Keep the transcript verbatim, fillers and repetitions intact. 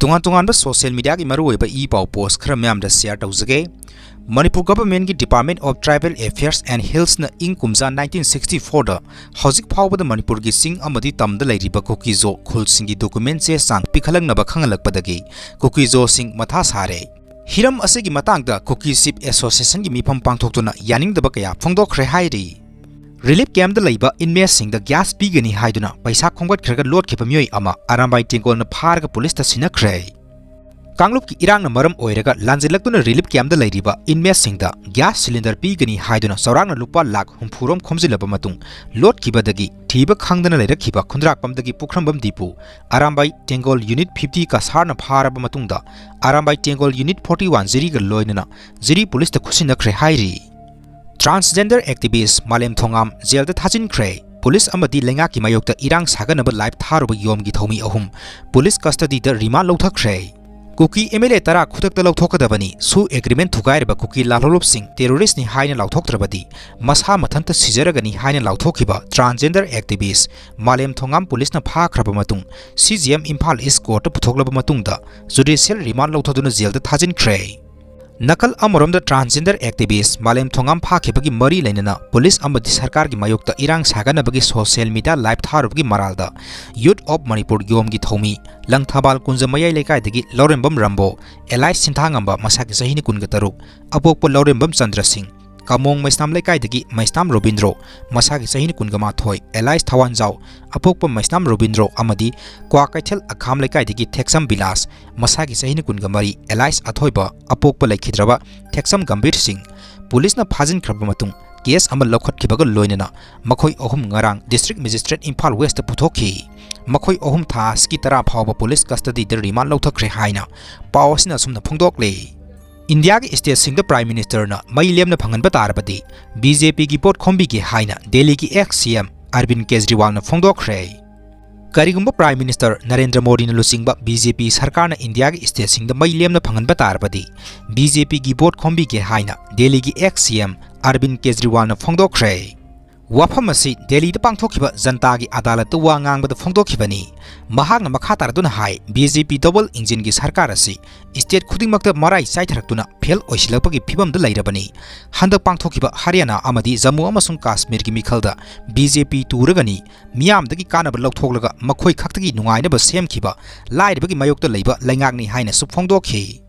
ꯇꯣꯉꯥꯟ ꯇꯣꯉꯥꯟꯕ social mediaꯒꯤ ꯃꯔꯨꯑꯣꯏꯕ ꯏ ꯄꯥꯎ post ꯈꯔ ꯃꯌꯥꯝꯗ share ꯇꯧꯖꯒꯦ꯫ ꯃꯅꯤꯄꯨꯔ governmentꯀꯤ Department of Tribal Affairsꯅ ꯏꯪ ꯀꯨꯝꯖꯥ nineteen sixty fourꯗ ꯍꯧꯖꯤꯛ ꯐꯥꯎꯕꯗ ꯃꯅꯤꯄꯨꯔꯒꯤ ꯆꯤꯡ ꯑꯃꯗꯤ ꯇꯝꯗ ꯂꯩꯔꯤꯕ ꯀꯨꯀꯤꯖꯣ ꯈꯨꯜꯁꯤꯡꯒꯤ document ꯆꯦ ꯆꯥꯡ ꯄꯤꯈꯠꯂꯛꯅꯕ ꯈꯪꯍꯜꯂꯛꯄꯗꯒꯤ ꯀꯨꯀꯤꯖꯣꯁꯤꯡ ꯃꯊꯥ ꯁꯥꯔꯦ꯫ ꯍꯤꯔꯝ ꯑꯁꯤꯒꯤ ꯃꯇꯥꯡꯗ Kuki Chief Associationꯒꯤ ꯃꯤꯐꯝ ꯄꯥꯡꯊꯣꯛꯇꯨꯅ ꯌꯥꯅꯤꯡꯗꯕ ꯀꯌꯥ ꯐꯣꯡꯗꯣꯛꯈ꯭ꯔꯦ ꯍꯥꯏꯔꯤ꯫ Relief campꯇ ꯂꯩꯕ inmateꯁꯤꯡꯗ gas ꯄꯤꯒꯅꯤ ꯍꯥꯏꯗꯨꯅ ꯄꯩꯁꯥ ꯈꯣꯝꯒꯠꯈ꯭ꯔꯒ ꯂꯣꯠꯈꯤꯕ ꯃꯤꯑꯣꯏ ꯑꯃ ꯑꯔꯥꯝꯕꯥꯏ ꯇꯦꯡꯒꯣꯜꯅ ꯐꯥꯔꯒ policeꯇ ꯁꯤꯟꯅꯈ꯭ꯔꯦ꯫ ꯀꯥꯡꯂꯨꯞꯀꯤ ꯏꯔꯥꯡꯅ ꯃꯔꯝ ꯑꯣꯏꯔꯒ ꯂꯥꯟꯖꯦꯜꯂꯛꯇꯨꯅ relief campꯇ ꯂꯩꯔꯤꯕ inmateꯁꯤꯡꯗ gas cylinder ꯄꯤꯒꯅꯤ ꯍꯥꯏꯗꯨꯅ ꯆꯥꯎꯔꯥꯛꯅ ꯂꯨꯄꯥ ꯂꯥꯈ ꯍꯨꯝꯐꯨ ꯔꯣꯝ ꯈꯣꯝꯖꯤꯜꯂꯕ ꯃꯇꯨꯡ ꯂꯣꯠꯈꯤꯕꯗꯒꯤ ꯊꯤꯕ ꯈꯪꯗꯅ ꯂꯩꯔꯛꯈꯤꯕ ꯈꯨꯟꯗ꯭ꯔꯥꯛꯄꯝꯗꯒꯤ ꯄꯨꯈ꯭ꯔꯝꯕꯝ ꯗꯤꯄꯨ ꯑꯔꯥꯝꯕꯥꯏ ꯇꯦꯡꯒꯣꯜ Unit fifty ꯀꯁꯥꯔꯅ ꯐꯥꯔꯕ ꯃꯇꯨꯡꯗ ꯑꯔꯥꯝꯕꯥꯏ ꯇꯦꯡꯒꯣꯜ Unit forty one ꯖꯤꯔꯤꯒ ꯂꯣꯏꯅꯅ ꯖꯤꯔꯤ policeꯇ ꯈꯨꯠꯁꯤꯟꯅꯈ꯭ꯔꯦ ꯍꯥꯏꯔꯤ꯫ Transgender activist ꯃꯥꯂꯦꯝ ꯊꯣꯉꯥꯝ jailꯗ ꯊꯥꯖꯤꯟꯈ꯭ꯔꯦ꯫ Police ꯑꯃꯗꯤ ꯂꯩꯉꯥꯛꯀꯤ ꯃꯥꯌꯣꯛꯇ ꯏꯔꯥꯡ ꯁꯥꯒꯠꯅꯕ live ꯊꯥꯔꯨꯕ ꯌꯣꯝꯒꯤ ꯊꯧꯃꯤ ꯑꯍꯨꯝ police custodyꯗ remand ꯂꯧꯊꯈ꯭ꯔꯦ꯫ ꯀꯨꯀꯤ MLA ꯇꯔꯥ ꯈꯨꯗꯛꯇ ꯂꯧꯊꯣꯛꯀꯗꯕꯅꯤ, ꯁꯨ agreement ꯊꯨꯒꯥꯏꯔꯤꯕ ꯀꯨꯀꯤ ꯂꯥꯜꯍꯧꯂꯨꯞꯁꯤꯡ terroristꯅꯤ ꯍꯥꯏꯅ ꯂꯥꯎꯊꯣꯛꯇ꯭ꯔꯕꯗꯤ ꯃꯁꯥ ꯃꯊꯟꯇ ꯁꯤꯖꯔꯒꯅꯤ ꯍꯥꯏꯅ ꯂꯥꯎꯊꯣꯛꯈꯤꯕ transgender activist ꯃꯥꯂꯦꯝ ꯊꯣꯉꯥꯝ policeꯅ ꯐꯥꯈ꯭ꯔꯕ ꯃꯇꯨꯡ CJM ꯏꯝꯐꯥꯜ East Courtꯇ ꯄꯨꯊꯣꯛꯂꯕ ꯃꯇꯨꯡꯗ judicial remand ꯂꯧꯊꯗꯨꯅ jailꯗ ꯊꯥꯖꯤꯟꯈ꯭ꯔꯦ꯫ ꯅꯥꯀꯜ ꯑꯃꯔꯣꯝꯗ transgender activist ꯃꯥꯂꯦꯝ ꯊꯣꯉꯥꯝ ꯐꯥꯈꯤꯕꯒꯤ ꯃꯔꯤ ꯂꯩꯅꯅ police ꯑꯃꯗꯤ ꯁꯔꯀꯥꯔꯒꯤ ꯃꯥꯌꯣꯛꯇ ꯏꯔꯥꯡ ꯁꯥꯒꯠꯅꯕꯒꯤ social media live ꯊꯥꯔꯨꯕꯒꯤ ꯃꯔꯥꯜꯗ Youth of Manipur ꯌꯣꯝꯒꯤ ꯊꯧꯃꯤ ꯂꯪꯊꯕꯥꯜ ꯀꯨꯟꯖ ꯃꯌꯥꯏ ꯂꯩꯀꯥꯏꯗꯒꯤ ꯂꯧꯔꯦꯝꯕꯝ ꯔꯝꯕꯣ alias ꯁꯤꯟꯊꯥꯉꯝꯕ ꯃꯁꯥꯒꯤ ꯆꯍꯤꯅ ꯀꯨꯟꯒ ꯇꯔꯨꯛ, ꯑꯄꯣꯛꯄ ꯂꯧꯔꯦꯝꯕꯝ ꯆꯟꯗ꯭ꯔ ꯁꯤꯡ, ꯀꯥꯃꯣꯡ ꯃꯩꯁꯅꯥꯝ ꯂꯩꯀꯥꯏꯗꯒꯤ ꯃꯩꯁꯅꯥꯝ ꯔꯣꯕꯤꯟꯗ꯭ꯔꯣ ꯃꯁꯥꯒꯤ ꯆꯍꯤꯅ ꯀꯨꯟꯒ ꯃꯥꯊꯣꯏ alias ꯊꯋꯥꯟꯖꯥꯎ, ꯑꯄꯣꯛꯄ ꯃꯩꯁꯅꯥꯝ ꯔꯣꯕꯤꯟꯗ꯭ꯔꯣ ꯑꯃꯗꯤ ꯀ꯭ꯋꯥꯀꯩꯊꯦꯜ ꯑꯈꯥꯝ ꯂꯩꯀꯥꯏꯗꯒꯤ ꯊꯦꯛꯁꯝ ꯕꯤꯂꯥꯁ ꯃꯁꯥꯒꯤ ꯆꯍꯤꯅ ꯀꯨꯟꯒ ꯃꯔꯤ alias ꯑꯊꯣꯏꯕ, ꯑꯄꯣꯛꯄ ꯂꯩꯈꯤꯗ꯭ꯔꯕ ꯊꯦꯛꯁꯝ ꯒꯝꯚꯤꯔ ꯁꯤꯡ policeꯅ ꯐꯥꯖꯤꯟꯈ꯭ꯔꯕ ꯃꯇꯨꯡ case ꯑꯃ ꯂꯧꯈꯠꯈꯤꯕꯒ ꯂꯣꯏꯅꯅ ꯃꯈꯣꯏ ꯑꯍꯨꯝ ꯉꯔꯥꯡ District Magistrate ꯏꯝꯐꯥꯜ Westꯇ ꯄꯨꯊꯣꯛꯈꯤ꯫ ꯃꯈꯣꯏ ꯑꯍꯨꯝ ꯊꯥ ꯑꯁꯤꯒꯤ ꯇꯔꯥ ꯐꯥꯎꯕ police custodyꯗ remand ꯂꯧꯊꯈ꯭ꯔꯦ ꯍꯥꯏꯅ ꯄꯥꯎ ꯑꯁꯤꯅ ꯑꯁꯨꯝꯅ ꯐꯣꯡꯗꯣꯛꯂꯤ꯫ ꯏꯟꯗꯤꯌꯥꯒꯤ stateꯁꯤꯡꯗ Prime Ministerꯅ ꯃꯩ ꯂꯦꯝꯅ ꯐꯪꯍꯟꯕ ꯇꯥꯔꯕꯗꯤ BJPꯒꯤ vote ꯈꯣꯝꯕꯤꯒꯦ ꯍꯥꯏꯅ ꯗꯦꯜꯂꯤꯒꯤ ex CM ꯑꯔꯕꯤꯟ ꯀꯦꯖꯔꯤꯋꯥꯜꯅ ꯐꯣꯡꯗꯣꯛꯈ꯭ꯔꯦ꯫ ꯀꯔꯤꯒꯨꯝꯕ Prime Minister ꯅꯔꯦꯟꯗ꯭ꯔ ꯃꯣꯗꯤꯅ ꯂꯨꯆꯤꯡꯕ BJP ꯁꯔꯀꯥꯔꯅ ꯏꯟꯗꯤꯌꯥꯒꯤ stateꯁꯤꯡꯗ ꯃꯩ ꯂꯦꯝꯅ ꯐꯪꯍꯟꯕ ꯇꯥꯔꯕꯗꯤ BJPꯒꯤ vote ꯈꯣꯝꯕꯤꯒꯦ ꯍꯥꯏꯅ ꯗꯦꯜꯂꯤꯒꯤ ex CM ꯑꯔꯕꯤꯟ ꯀꯦꯖꯔꯤꯋꯥꯜꯅ ꯐꯣꯡꯗꯣꯛꯈ꯭ꯔꯦ꯫ ꯋꯥꯐꯝ ꯑꯁꯤ ꯗꯦꯜꯂꯤꯗ ꯄꯥꯡꯊꯣꯛꯈꯤꯕ ꯖꯟꯇꯥꯒꯤ ꯑꯗꯥꯂꯠꯇ ꯋꯥ ꯉꯥꯡꯕꯗ ꯐꯣꯡꯗꯣꯛꯈꯤꯕꯅꯤ꯫ ꯃꯍꯥꯛꯅ ꯃꯈꯥ ꯇꯥꯔꯗꯨꯅ ꯍꯥꯏ, ꯕꯤ ꯖꯦ ꯄꯤ ꯗꯕꯜ ꯏꯟꯖꯤꯟꯒꯤ ꯁꯔꯀꯥꯔ ꯑꯁꯤ ꯁ꯭ꯇꯦꯠ ꯈꯨꯗꯤꯡꯃꯛꯇ ꯃꯔꯥꯏ ꯆꯥꯏꯊꯔꯛꯇꯨꯅ ꯐꯦꯜ ꯑꯣꯏꯁꯤꯜꯂꯛꯄꯒꯤ ꯐꯤꯕꯝꯗ ꯂꯩꯔꯕꯅꯤ꯫ ꯍꯟꯗꯛ ꯄꯥꯡꯊꯣꯛꯈꯤꯕ ꯍꯔꯤꯌꯥꯅꯥ ꯑꯃꯗꯤ ꯖꯝꯃꯨ ꯑꯃꯁꯨꯡ ꯀꯥꯁꯃꯤꯔꯒꯤ ꯃꯤꯈꯜꯗ ꯕꯤ ꯖꯦ ꯄꯤ ꯇꯨꯔꯒꯅꯤ, ꯃꯤꯌꯥꯝꯗꯒꯤ ꯀꯥꯟꯅꯕ ꯂꯧꯊꯣꯛꯂꯒ ꯃꯈꯣꯏ ꯈꯛꯇꯒꯤ ꯅꯨꯡꯉꯥꯏꯅꯕ ꯁꯦꯝꯈꯤꯕ ꯂꯥꯏꯔꯕꯒꯤ ꯃꯥꯌꯣꯛꯇ ꯂꯩꯕ ꯂꯩꯉꯥꯛꯅꯤ ꯍꯥꯏꯅꯁꯨ ꯐꯣꯡꯗꯣꯛꯈꯤ꯫